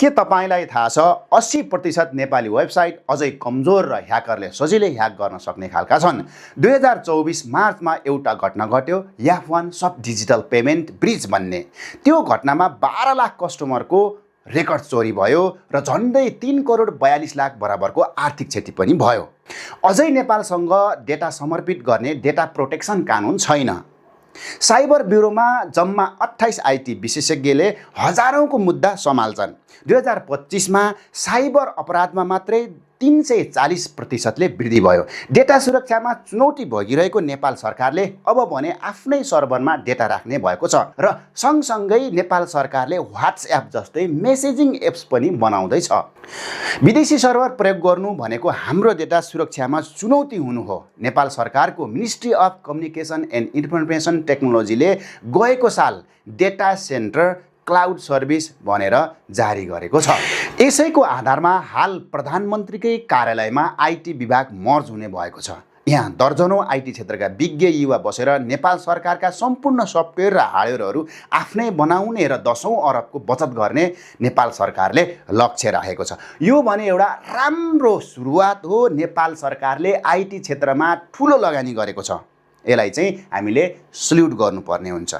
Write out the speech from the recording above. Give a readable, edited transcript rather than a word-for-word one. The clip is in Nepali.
के तपाईलाई थाहा छ 80% नेपाली वेबसाइट अझै कमजोर र ह्याकरले सजिलै ह्याक गर्न सक्ने खालका छन्। 2024 मार्चमा एउटा घटना घट्यो, याफ1 सब डिजिटल पेमेन्ट ब्रिज भन्ने। त्यो घटनामा 12 लाख कस्टमरको रेकर्ड चोरी भयो र झन्डै 3 करोड 42 लाख बराबरको आर्थिक क्षति पनि भयो। अझै नेपालसँग डेटा समर्पित गर्ने डेटा प्रोटेक्सन कानुन छैन। साइबर ब्युरोमा जम्मा 28 आइटी विशेषज्ञले हजारौंको मुद्दा सम्हाल्छन्। 2025 मा साइबर अपराधमा मात्रै 340% वृद्धि भयो। डेटा सुरक्षामा चुनौती भोगिरहेको नेपाल सरकारले अब भने आफ्नै सर्भरमा डेटा राख्ने भएको छ र सँगसँगै नेपाल सरकारले व्हाट्सएप जस्तै मेसेजिङ एप्स पनि बनाउँदैछ। विदेशी सर्भर प्रयोग गर्नु भनेको हाम्रो डेटा सुरक्षामा चुनौती हुनु हो। नेपाल सरकारको ministry of communication and information टेक्नोलोजीले गएको साल डेटा सेन्टर क्लाउड सर्भिस भनेर जारी गरेको छ। यसैको आधारमा हाल प्रधानमन्त्रीकै कार्यालयमा आइटी विभाग मर्ज हुने भएको छ। यहाँ दर्जनौं आइटी क्षेत्रका विज्ञ युवा बसेर नेपाल सरकारका सम्पूर्ण सफ्टवेयर र हार्डवेयरहरू आफ्नै बनाउने र 10औं अरबको बचत गर्ने नेपाल सरकारले लक्ष्य राखेको छ। यो भने एउटा राम्रो सुरुवात हो। नेपाल सरकारले आइटी क्षेत्रमा ठूलो लगानी गरेको छ। यसलाई चाहिँ हामीले सल्युट गर्नुपर्ने हुन्छ।